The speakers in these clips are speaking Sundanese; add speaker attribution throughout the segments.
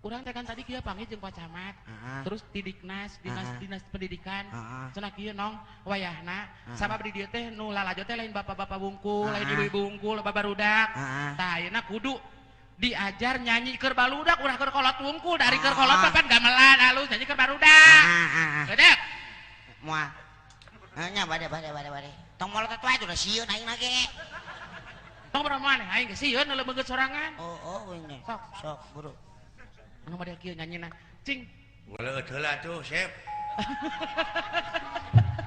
Speaker 1: Urang teh kan tadi kieu panggil jeung Pak Camat. Terus di Diknas, dinas dinas pendidikan. Cenah kieu, Nong, wayahna sabab di dieu teh nu lalajo teh lain bapak-bapak wungkul, lain ibu-ibu wungkul, babarudak. Tah, ayeuna kudu diajar nyanyi keur baludak, ulah keur kolot wungkul, dari keur kolot mah kan gamelan halus, nyanyi keur barudak. Gedek.
Speaker 2: Moal. Nya bade bade bade bade. Tong molotot wae udah sieun aing mah ge.
Speaker 1: Tong berapa maneh aing ge sieun lebeungeut sorangan.
Speaker 2: Oh, oh uing.
Speaker 1: Sok.
Speaker 2: Sok buru.
Speaker 1: Anu model kieu nyanyina. Cing.
Speaker 3: Ngeleueut heula tuh, Sep.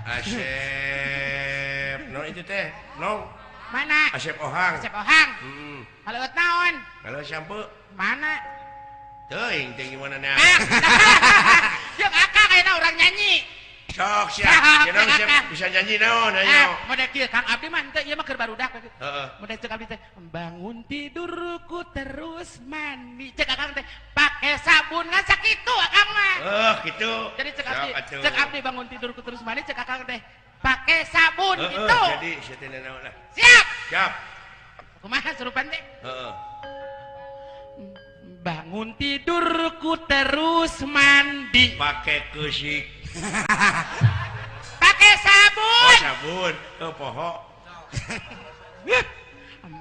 Speaker 3: Asep. No itu teh, Nong.
Speaker 1: Mana?
Speaker 3: Asep Ohang.
Speaker 1: Asep Ohang.
Speaker 3: Heeh.
Speaker 1: Ngaleueut naon?
Speaker 3: Ngaleueut sampe.
Speaker 1: Mana?
Speaker 3: Teuing teh gimana nya.
Speaker 1: Jeung akang ayeuna urang nyanyi.
Speaker 3: Sok siap. Jeung siap bisa nyanyi naon ayo.
Speaker 1: Model kieu Kang Abdi mah henteu ieu mah keur barudak.
Speaker 3: Heeh.
Speaker 1: Model cek abdi teh bangun tidurku terus mandi. Cek akang teh pake sabun ngan sakitu akang mah.
Speaker 3: Heuh kitu.
Speaker 1: Jadi cek abdi bangun tidurku terus mandi, cek akang teh pake sabun gitu.
Speaker 3: Jadi sia teh naon lah.
Speaker 1: Siap.
Speaker 3: Siap.
Speaker 1: Kumaha surupan teh?
Speaker 3: Heeh.
Speaker 1: Bangun tidurku terus mandi.
Speaker 3: Pake keusik.
Speaker 1: Pakai sabun.
Speaker 3: Oh, sabun. Oh, poho.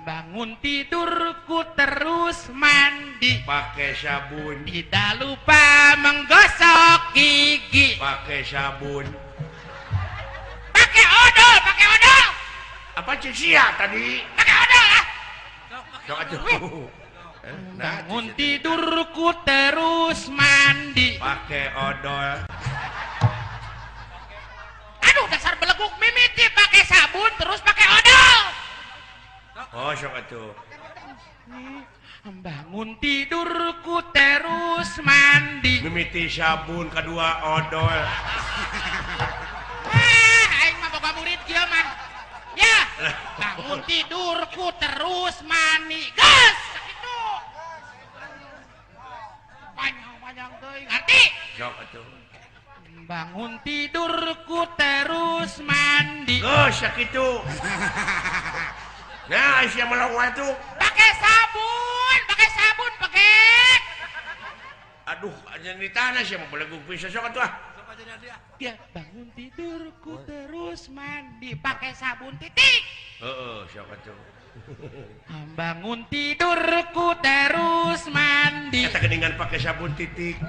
Speaker 1: Bangun tidurku terus mandi.
Speaker 3: Pakai sabun.
Speaker 1: Tidak lupa menggosok gigi.
Speaker 3: Pakai sabun.
Speaker 1: Pakai odol, pakai odol.
Speaker 3: Apa cia tadi?
Speaker 1: Pakai odol ah.
Speaker 3: Sok atuh.
Speaker 1: Bangun tidurku terus mandi.
Speaker 3: Pakai odol.
Speaker 1: Aduh, dasar beleguk mimiti pakai sabun terus pakai odol.
Speaker 3: Oh, sok atuh.
Speaker 1: Bangun tidurku terus mandi.
Speaker 3: Mimiti sabun kedua odol.
Speaker 1: Ah, aing mah boga murid kieu mah. Ya, bangun tidurku terus mandi. Gas, sakitu. Panjang-panjang teuing, ngarti?
Speaker 3: Sok atuh.
Speaker 1: Bangun tidurku terus mandi.
Speaker 3: Geus sakitu. Nah, sia melong tuh.
Speaker 1: Pakai sabun, pakai sabun, pakai.
Speaker 3: Aduh, aja di tanah sia mah belegug pisan sok atuh ah.
Speaker 1: Ya, bangun tidurku terus mandi, pakai sabun titik.
Speaker 3: Heeh, sok atuh.
Speaker 1: Bangun tidurku terus mandi.
Speaker 3: Eta geuningan pakai sabun titik.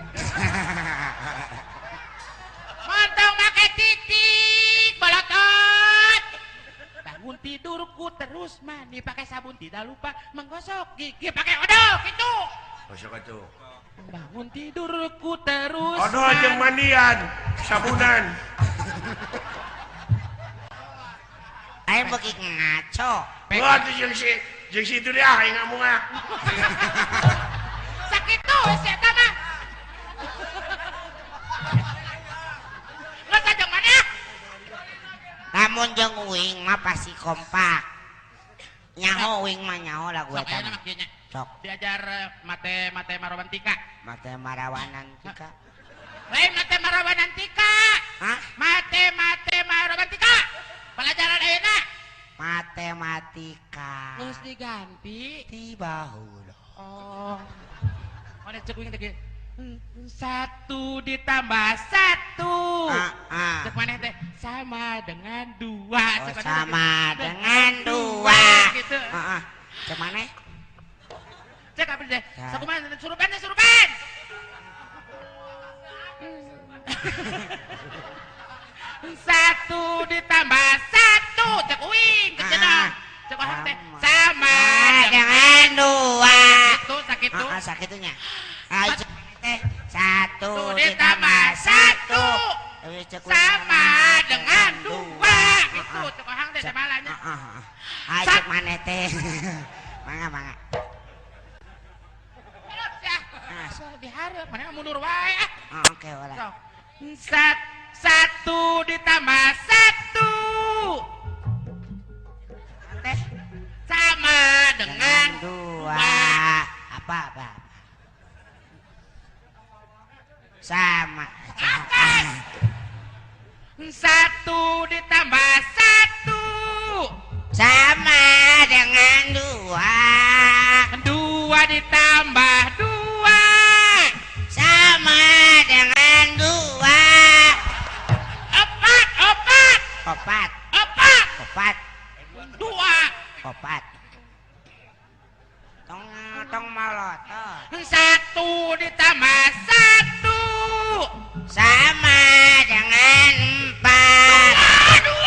Speaker 1: Montong pakai titik, bolotot. Bangun tidurku terus mandi, pakai sabun, tidak lupa menggosok gigi, pakai odol gitu.
Speaker 3: Gosok atuh.
Speaker 1: Bangun tidurku terus
Speaker 3: odol jeung mandian, sabunan.
Speaker 2: Aing beuki ngaco.
Speaker 3: Wah, jeung si itu dia aing ngamung ah.
Speaker 1: Sakitu si eta mah. Geus jeung mana?
Speaker 2: Lamun jeung uing mah pasti kompak. Nyaho uing mah nyaho lagu eta mah. Sok.
Speaker 1: Diajar mate mate marawantika.
Speaker 2: Mate marawanantika.
Speaker 1: Lain mate marawanantika.
Speaker 2: Hah?
Speaker 1: Mate mate marawantika. Pelajaran ayeuna.
Speaker 2: Matematika.
Speaker 1: Geus diganti
Speaker 2: ti baheula.
Speaker 1: Oh. Mana cek uing teh 1 ditambah 1. Cek maneh teh sama dengan 2.
Speaker 2: Oh, sama dengan 2.
Speaker 1: Gitu.
Speaker 2: Heeh. Cek maneh?
Speaker 1: Cek apa deh? Sakumaha surupan surupan. 1 ditambah 1 cek uing cek cenah. Cek orang teh sama
Speaker 2: dengan 2.
Speaker 1: Itu sakitu.
Speaker 2: Heeh, sakitunya. Ah, cek teh 1
Speaker 1: ditambah 1 sama dengan 2. Gitu cek orang teh sebalanya.
Speaker 2: Heeh. Ah, cek maneh teh. Mangga mangga.
Speaker 1: Dihareup mana mundur wae ah.
Speaker 2: Oke, ulah.
Speaker 1: 1 ditambah 1
Speaker 2: teh
Speaker 1: sama dengan
Speaker 2: 2. Apa apa? Sama.
Speaker 1: Akas. 1 ditambah 1
Speaker 2: sama dengan 2.
Speaker 1: 2 ditambah 2
Speaker 2: Opat.
Speaker 1: Dua.
Speaker 2: Opat. Tong tong malotot.
Speaker 1: Satu ditambah satu
Speaker 2: sama dengan empat.
Speaker 1: Dua. Aduh,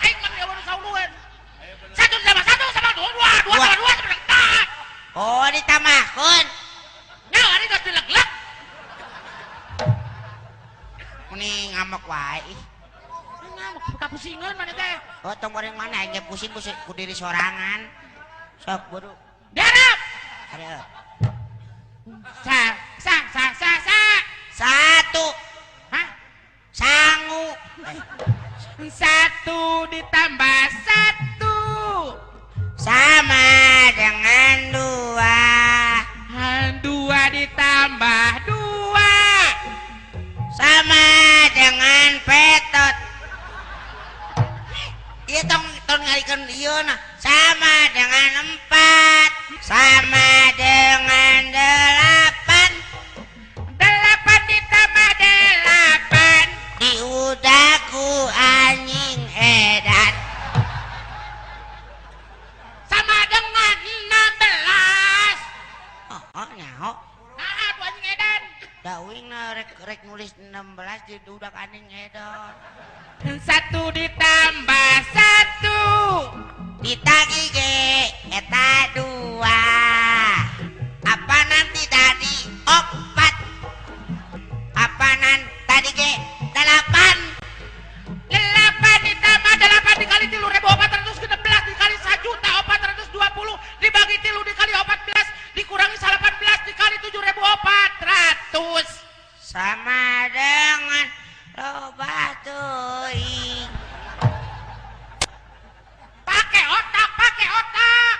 Speaker 1: aing mah baru sauluan. Satu ditambah satu sama dua, dua, dua tambah dua sama empat.
Speaker 2: Oh, ditambahkeun.
Speaker 1: Nya ari geus dileg-leg.
Speaker 2: Meni ngamuk wae ih.
Speaker 1: Ngamuk kapusingan mana teh?
Speaker 2: Oh, tong goreng mana aing ge pusing ku diri sorangan. Sok buru.
Speaker 1: Darap.
Speaker 2: Ada.
Speaker 1: Sa sa sa sa sa.
Speaker 2: Satu.
Speaker 1: Hah?
Speaker 2: Sangu.
Speaker 1: Satu ditambah satu
Speaker 2: sama dengan dua.
Speaker 1: Dua ditambah dua
Speaker 2: sama dengan petot. Iya tong tong ngarikeun ieu nah. Sama dengan empat. Sama dengan delapan.
Speaker 1: Delapan ditambah delapan
Speaker 2: diudaku anjing edan.
Speaker 1: Sama dengan 16.
Speaker 2: Oh, oh nyaho.
Speaker 1: Nah, tuh anjing edan.
Speaker 2: Da uing na rek rek nulis 16 di udak anjing edan.
Speaker 1: Satu ditambah satu
Speaker 2: ditagi ge eta dua. Apa nanti tadi opat. Apa nan tadi ge delapan.
Speaker 1: Delapan ditambah delapan dikali 3.416 dikali 1.420.000 dibagi tilu dikali 14 dikurangi 18 dikali 7.400
Speaker 2: sama dengan loba teuing.
Speaker 1: Pakai otak, pakai otak.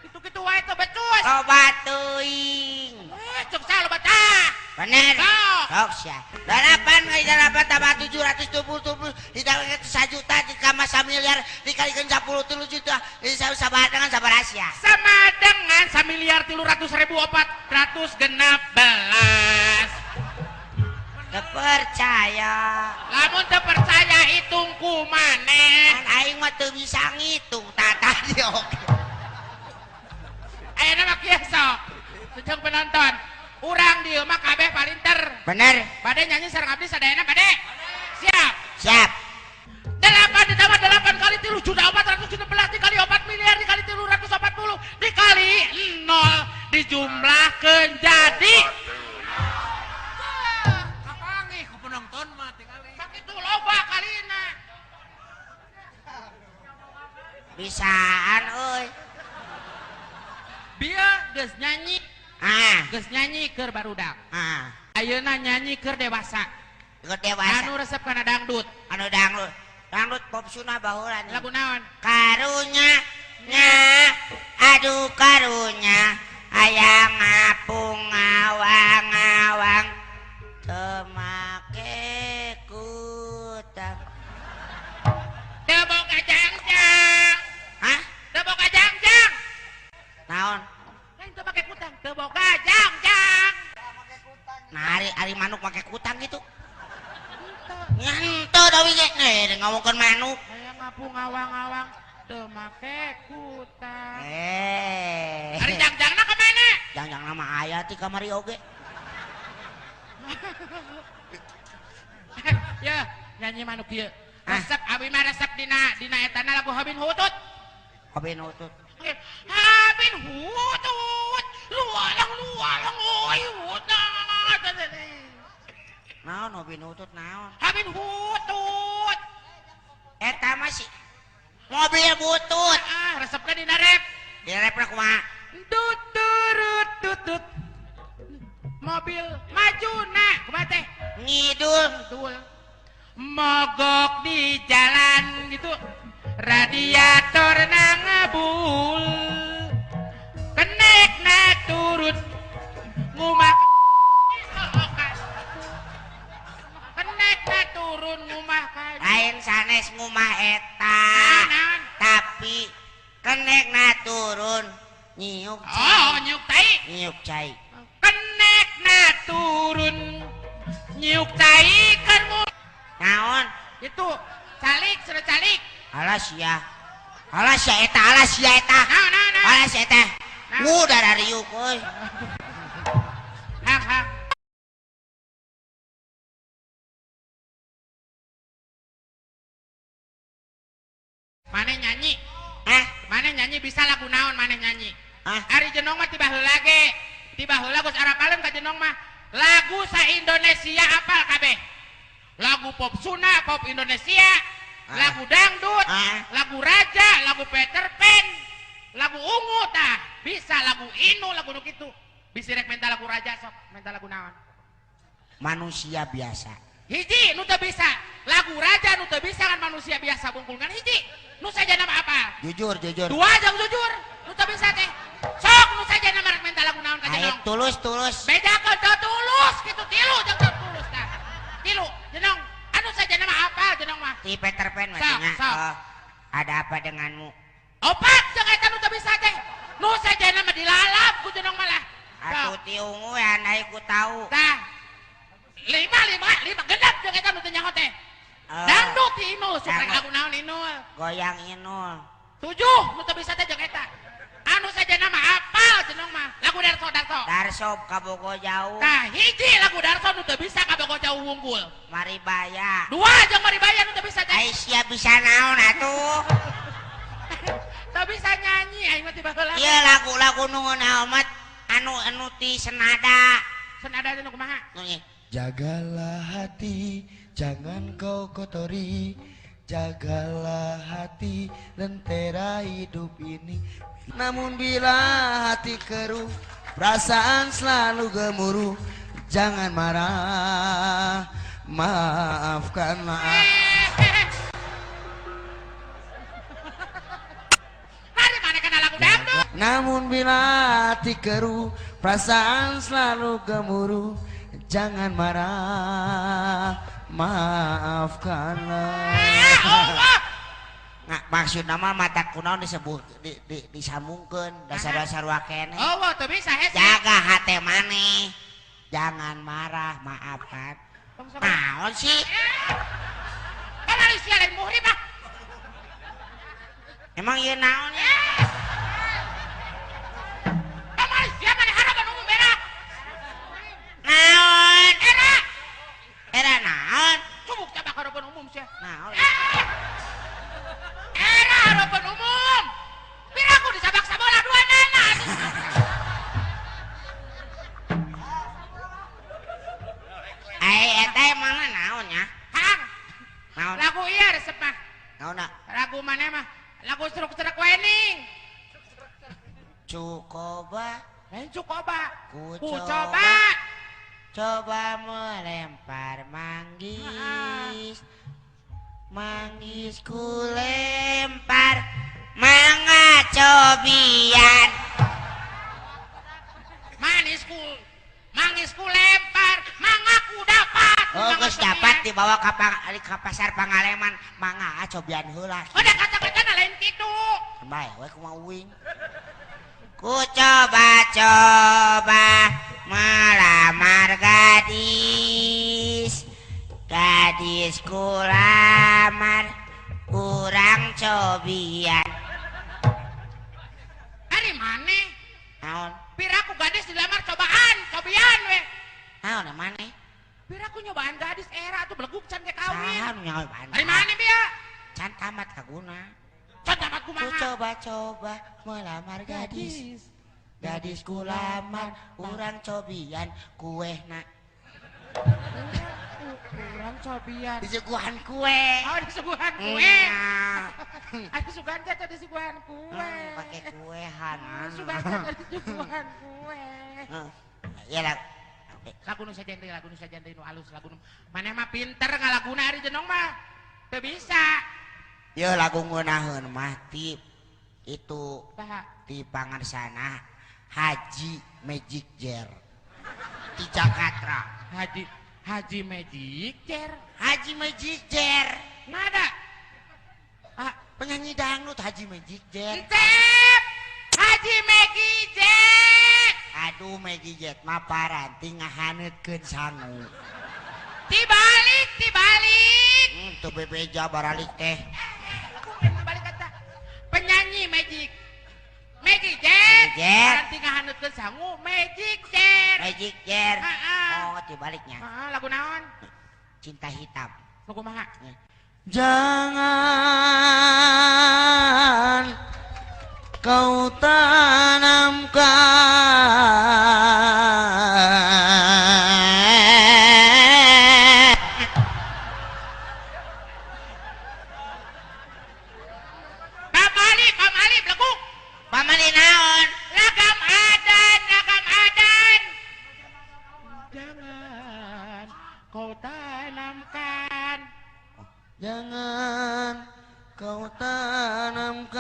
Speaker 1: Gitu-gitu wae teu becus.
Speaker 2: Loba teuing.
Speaker 1: Cuk saha loba tah.
Speaker 2: Bener. Sok sia. 8 kali 8 tambah 777 ditambah 1 juta dikama 1 miliar dikalikan 10 juta sabar dengan sabar Asia.
Speaker 1: Sama dengan 1.300.416.
Speaker 2: Terpercaya.
Speaker 1: Lamun terpercaya hitung ku maneh.
Speaker 2: Kan aing mah teu bisa ngitung tata di oke.
Speaker 1: Ayeuna mah kieu sok. Sejeng penonton. Urang dieu mah kabeh palinter.
Speaker 2: Bener.
Speaker 1: Bade nyanyi sareng abdi sadayana bade. Siap.
Speaker 2: Siap.
Speaker 1: 8 ditambah 8 kali 3.416 dikali 4 miliar dikali 340 dikali 0 dijumlahkeun jadi
Speaker 4: kapanggih ku penonton mah tingali.
Speaker 1: Sakitu loba kalina.
Speaker 2: Bisaan euy.
Speaker 1: Bieu geus nyanyi.
Speaker 2: Ah.
Speaker 1: Geus nyanyi keur barudak.
Speaker 2: Ah.
Speaker 1: Ayeuna nyanyi keur dewasa.
Speaker 2: Keur dewasa.
Speaker 1: Anu resep kana dangdut.
Speaker 2: Anu dangdut. Dangdut pop sunah baheula.
Speaker 1: Lagu naon?
Speaker 2: Karunya nya aduh karunya hayang ngapung ngawang-ngawang teu make kutang.
Speaker 1: Teu boga jangjang.
Speaker 2: Hah?
Speaker 1: Teu boga jangjang.
Speaker 2: Naon?
Speaker 1: Lain teu make kutang, teu boga jangjang.
Speaker 2: Nah, ari manuk make kutang gitu. Nya henteu da we ge nih ngomongkeun manuk.
Speaker 1: Hayang ngapung ngawang-ngawang teu make kutang.
Speaker 2: Eh.
Speaker 1: Ari jangjangna ka mana?
Speaker 2: Jangjangna mah aya ti kamari oge.
Speaker 1: Ya, nyanyi manuk ieu. Resep abi mah resep dina dina etana lagu Habin Hutut.
Speaker 2: Habin Hutut.
Speaker 1: Habin Hutut. Lualang lualang oi hutut.
Speaker 2: Naon Habin Hutut naon?
Speaker 1: Habin Hutut.
Speaker 2: Eta mah si mobil butut.
Speaker 1: Ah, resepna dina rep.
Speaker 2: Dina repna kumaha?
Speaker 1: Tut turut tutut. Mobil maju na kumaha teh?
Speaker 2: Ngidul.
Speaker 1: Ngidul. Mogok di jalan gitu. Radiator na ngebul. Kenek na turun. Ngumah kenek na turun ngumah kaju.
Speaker 2: Lain sanes ngumah eta.
Speaker 1: Naon?
Speaker 2: Tapi kenek na turun nyiuk cai.
Speaker 1: Oh, nyiuk tai.
Speaker 2: Nyiuk cai.
Speaker 1: Kenek na turun nyiuk cai kan.
Speaker 2: Naon?
Speaker 1: Itu calik, sudah calik.
Speaker 2: Alas ya. Alas ya eta, alas ya eta.
Speaker 1: Naon.
Speaker 2: Alas ya eta. Udah riuk euy.
Speaker 1: Hang hang. Maneh nyanyi?
Speaker 2: Hah?
Speaker 1: Maneh nyanyi bisa lagu naon maneh nyanyi?
Speaker 2: Hah?
Speaker 1: Ari Jenong mah tiba heula ge. Tiba heula geus arapaleun ka Jenong mah. Lagu sa-Indonesia apal kabeh. Lagu pop Sunda, pop Indonesia, lagu dangdut, lagu raja, lagu Peter Pan, lagu ungu tah. Bisa lagu Inu, lagu nu kitu. Bisi rek minta lagu raja sok, minta lagu naon?
Speaker 2: Manusia biasa.
Speaker 1: Hiji nu teu bisa. Lagu raja nu teu bisa kan manusia biasa bungkul kan hiji. Nu saja nama apa?
Speaker 2: Jujur, jujur.
Speaker 1: Dua jang jujur. Nu teu bisa teh. Sok nu saja nama rek minta lagu naon ka Jenong.
Speaker 2: Tulus, tulus.
Speaker 1: Bedakeun teu tulus kitu tilu jang teu tulus tah. Tilu, Jenong. Anu saja nama apa Jenong mah?
Speaker 2: Ti Peter Pan mah nya.
Speaker 1: Sok.
Speaker 2: Ada apa denganmu?
Speaker 1: Opat jeung eta nu teu bisa teh. Nu saja nama dilalap ku Jenong malah.
Speaker 2: Atuh ti ungu ya naik ku tahu.
Speaker 1: Tah. Lima genap jeung eta nu teu nyaho teh. Dangdut ti Inul, sok rek lagu naon Inul?
Speaker 2: Goyang Inul.
Speaker 1: 7 nu teu bisa teh jeung eta. Anu saja nama apal Jenong mah. Lagu Darso, Darso.
Speaker 2: Darso kabogo jauh.
Speaker 1: Tah, hiji lagu Darso nu teu bisa kabogo jauh wungkul.
Speaker 2: Maribaya.
Speaker 1: 2 jeung Maribaya nu teu bisa teh.
Speaker 2: Ai sia bisa naon atuh?
Speaker 1: Teu bisa nyanyi aing mah tiba heula.
Speaker 2: Ieu lagu-lagu nu ngeunah mah anu ti senada.
Speaker 1: Senada teh nu kumaha?
Speaker 5: Jagalah hati, jangan kau kotori. Jagalah hati, lentera hidup ini. Namun bila hati keruh, perasaan selalu gemuruh. Jangan marah, maafkanlah.
Speaker 1: Hari mana kena lagu dangdut?
Speaker 5: Namun bila hati keruh, perasaan selalu gemuruh. Jangan marah, maafkanlah.
Speaker 2: Nah, maksud nama mata kunaon disebut disambungkeun dasar-dasar wakene.
Speaker 1: Oh, teu bisa hese.
Speaker 2: Jaga hate maneh. Jangan marah, maafkan. Naon sih?
Speaker 1: Kan ari sia lain muhrim ah.
Speaker 2: Emang ieu naon ya?
Speaker 1: Kamari sia maneh harapan umum era.
Speaker 2: Naon?
Speaker 1: Era.
Speaker 2: Era naon?
Speaker 1: Cubuk cabak harapan umum sia.
Speaker 2: Naon?
Speaker 1: Era harapan umum. Piraku disabak sabola dua nana.
Speaker 2: Ai eta emangna naon nya?
Speaker 1: Hang.
Speaker 2: Naon?
Speaker 1: Lagu ieu resep mah.
Speaker 2: Naonna?
Speaker 1: Lagu maneh mah? Lagu seruk-seruk wening.
Speaker 2: Cukoba.
Speaker 1: Lain cukoba.
Speaker 2: Ku
Speaker 1: coba.
Speaker 2: Coba melempar manggis. Manggis ku lempar, mangga cobian.
Speaker 1: Manis ku, manggis ku lempar, mangga ku dapat.
Speaker 2: Oh, geus dapat dibawa ka pasar Pangaleman, mangga cobian heula.
Speaker 1: Udah kata-kata lain kitu.
Speaker 2: Bae we kumaha uing. Ku coba-coba melamar gadis. Gadis ku lamar, kurang cobian.
Speaker 1: Ari maneh?
Speaker 2: Naon?
Speaker 1: Piraku gadis dilamar cobaan, cobian we.
Speaker 2: Naon maneh?
Speaker 1: Piraku nyobaan gadis era atuh beleguk can ge kawin.
Speaker 2: Saha nu nyobaan?
Speaker 1: Ari maneh bieu?
Speaker 2: Can tamat kaguna.
Speaker 1: Can tamat kumaha?
Speaker 2: Ku coba-coba melamar gadis. Gadis ku lamar, urang cobian kuehna.
Speaker 1: Urang cobian.
Speaker 2: Disuguhan kue.
Speaker 1: Oh, disuguhan kue. Ada suguhan teh disuguhan kue.
Speaker 2: Pakai kuehan.
Speaker 1: Suguhan teh disuguhan kue.
Speaker 2: Ya lah.
Speaker 1: Lagu nu sajen deui, lagu nu sajen deui nu alus lagu nu. Maneh mah pinter ngalaguna ari Jenong mah. Teu bisa.
Speaker 2: Ye lagu ngeunaheun mah ti itu ti pangarsana Haji Magic Jer. Ti Jakarta.
Speaker 1: Haji Magic Jer.
Speaker 2: Haji Magic Jer.
Speaker 1: Nada.
Speaker 2: Ah, penyanyi dangdut Haji Magic Jer.
Speaker 1: Cep. Haji Magic Jer.
Speaker 2: Aduh Magic Jet mah paranti ngahaneutkeun sangu. Tibalik, tibalik. Teu bebeja baralik teh.
Speaker 1: Dijadikeun sangu Magic Chair.
Speaker 2: Magic Chair.
Speaker 1: Heeh.
Speaker 2: Oh, dibaliknya.
Speaker 1: Heeh, lagu naon?
Speaker 2: Cinta Hitam.
Speaker 1: Lagu kumaha?
Speaker 5: Jangan kau tanamkan
Speaker 1: Pamali, pamali, lagu
Speaker 2: Pamali naon?
Speaker 1: Lagam adan, lagam adan. Jangan kau tanamkan.
Speaker 5: Jangan kau tanamkan.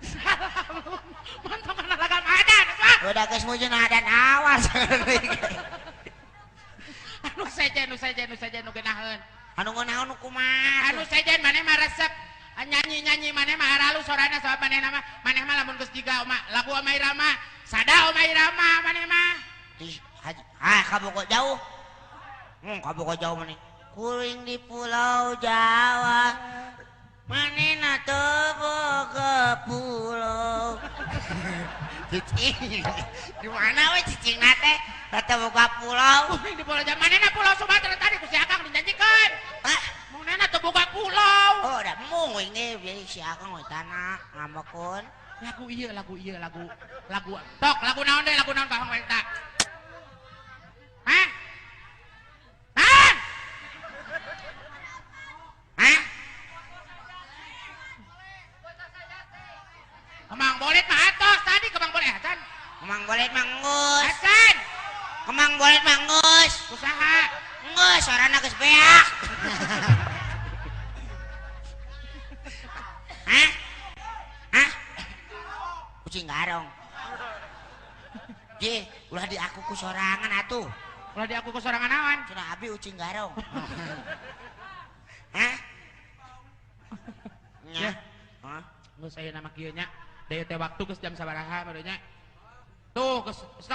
Speaker 1: Salah, mantap kana lagam adan, Pak.
Speaker 2: Udah geus mujun adan awas.
Speaker 1: Anu sejen, nu sejen, nu sejen nu geunaheun.
Speaker 2: Anu ngeunaheun nu kumaha?
Speaker 1: Anu sejen maneh mah resep nyanyi-nyanyi maneh mah haralu sorana sabab maneh mah maneh mah lamun geus jiga oma lagu Oma Irama, sada Oma Irama maneh mah.
Speaker 2: Haji, ah kabogo jauh. Kabogo jauh maneh. Kuring di Pulau Jawa. Manehna teu boga pulau. Cicing. Di mana we cicingna teh? Teu boga pulau.
Speaker 1: Kuring di Pulau Jawa. Manehna Pulau Sumatera tadi ku si Akang dinyanyikeun.
Speaker 2: Hah?
Speaker 1: Manehna teu boga pulau.
Speaker 2: Oh, da mung we ge si Akang we tanah ngamekeun.
Speaker 1: Lagu ieu, lagu ieu, lagu lagu tok, lagu naon deui, lagu naon ka Hong eta? Hah? Naon?
Speaker 2: Hah?
Speaker 1: Kemang Bolet mah atos tadi Kemang Bolet acan.
Speaker 2: Kemang Bolet mah geus.
Speaker 1: Acan.
Speaker 2: Kemang Bolet mah geus.
Speaker 1: Kusaha?
Speaker 2: Geus sorana geus beak. Hah? Hah? Kucing garong. Je, ulah di aku ku sorangan atuh.
Speaker 1: Ulah di aku ku sorangan naon?
Speaker 2: Cenah abi ucing garong. Hah? Nya. Hah?
Speaker 1: Geus aya nama kieu nya. Deui teh waktu geus jam sabaraha baru nya? Tuh geus 2:30.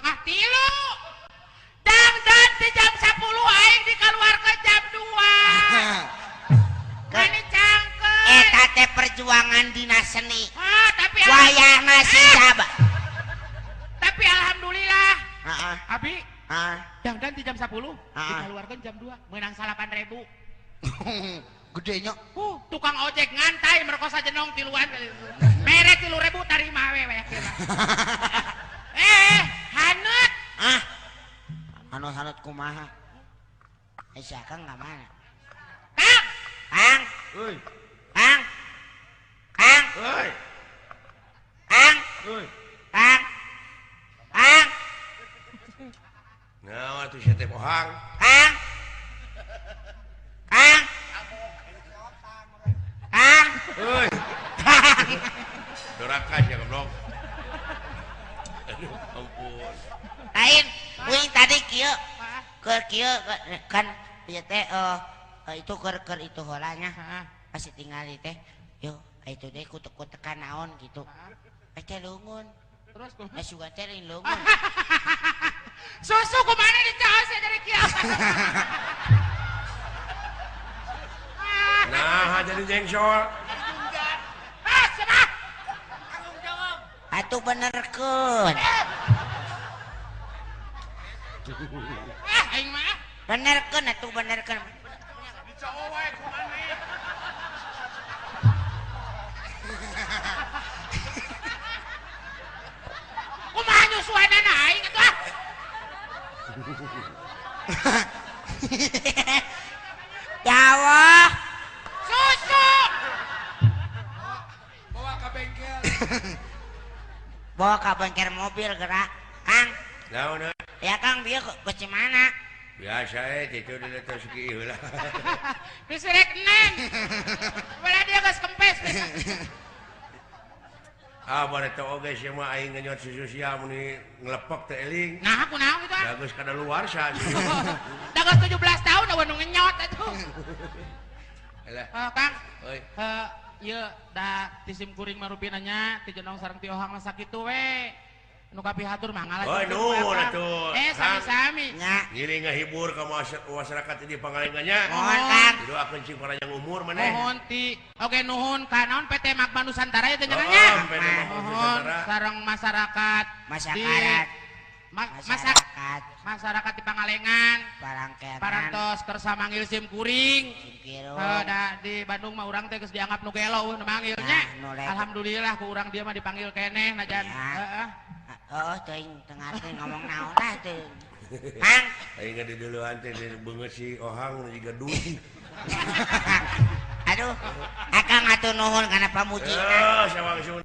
Speaker 1: Dangdan di jam 10 aing dikaluarkeun jam 2. Mani cangkeun.
Speaker 2: Eta teh perjuangan dina seni.
Speaker 1: Ah, tapi
Speaker 2: wayahna si sabah.
Speaker 1: Tapi alhamdulillah.
Speaker 2: Heeh.
Speaker 1: Abi,
Speaker 2: heeh.
Speaker 1: Dangdan di jam 10, dikeluarkan jam 2, menang 8.000.
Speaker 5: Gede nya.
Speaker 1: Tukang ojek ngantai merkosa jenong tiluan. Mere 3.000 tarima we we. Haneut.
Speaker 2: Ah. Anu haneut kumaha? Si Akang ka mana?
Speaker 1: Kang.
Speaker 2: Kang.
Speaker 3: Euy.
Speaker 2: Kang. Kang.
Speaker 3: Euy.
Speaker 2: Kang.
Speaker 3: Euy.
Speaker 2: Kang. Kang.
Speaker 3: Nah, atuh sia teh bohang.
Speaker 2: Kang. Kang. Kang.
Speaker 3: Euy.
Speaker 2: Kang.
Speaker 3: Doraka sia goblok. Aduh, ampun.
Speaker 2: Lain, uing tadi kieu. Keur kieu kan ieu teh itu keur itu heula nya. Masih tinggal teh. Yo, itu deh kutek-kutekan naon gitu. Teh leungeun.
Speaker 1: Terus kumaha?
Speaker 2: Eh sugan teh lain leungeun.
Speaker 1: Susu kumaha dicaos ya jadi kieu.
Speaker 3: Nah, jadi jengsol.
Speaker 1: Ah, cenah.
Speaker 4: Tanggung jawab.
Speaker 2: Atuh benerkeun.
Speaker 1: Ah, aing mah.
Speaker 2: Benerkeun atuh benerkeun.
Speaker 3: Dicaos wae kumaha.
Speaker 1: Kumaha nyusuanana aing atuh ah.
Speaker 2: Ya Allah.
Speaker 1: Susu.
Speaker 4: Bawa ke bengkel.
Speaker 2: Bawa ke bengkel mobil gerak. Kang.
Speaker 3: Naon?
Speaker 2: Ya Kang bieu ke mana?
Speaker 3: Biasa itu udah terus kieu lah.
Speaker 1: Geus rek neng. Bala dia geus kempes.
Speaker 3: Ah, bare teh oge sia mah aing ngenyot susu sia mun ngelepek teh eling.
Speaker 1: Nah, kunaon kitu ah?
Speaker 3: Da geus kadaluarsa.
Speaker 1: Da geus 17 tahun eueuh nu ngenyot atuh.
Speaker 3: Alah.
Speaker 1: Kang.
Speaker 3: Euy.
Speaker 1: Ieu da ti sim kuring mah rupina nya ti jenong sareng ti ohang mah sakitu we. Nu kapihatur mah ngalah.
Speaker 3: Oh, nuhun atuh.
Speaker 1: Sami-sami.
Speaker 2: Nya.
Speaker 3: Ngiring ngahibur ka masyarakat di Pangalengannya.
Speaker 2: Mohon Kang.
Speaker 3: Didoakeun cing panjang umur maneh.
Speaker 1: Mohon ti. Oke nuhun ka naon PT Magma Nusantara ya teh nya. Mohon sareng masyarakat.
Speaker 2: Masyarakat.
Speaker 1: Masyarakat di Pangalengan. Parantos kersa manggil sim kuring. Da di Bandung mah urang teh geus dianggap nu gelo nu manggilnya. Alhamdulillah ku urang dia mah dipanggil keneh najan. Heeh.
Speaker 2: Oh, teuing teu ngarti ngomong naon lah teuing. Mang,
Speaker 3: aing di duluan teh beungeut si Ohang jiga duit.
Speaker 2: Aduh, akang atuh nuhun kana pamujina.
Speaker 3: Heeh, sawangsun.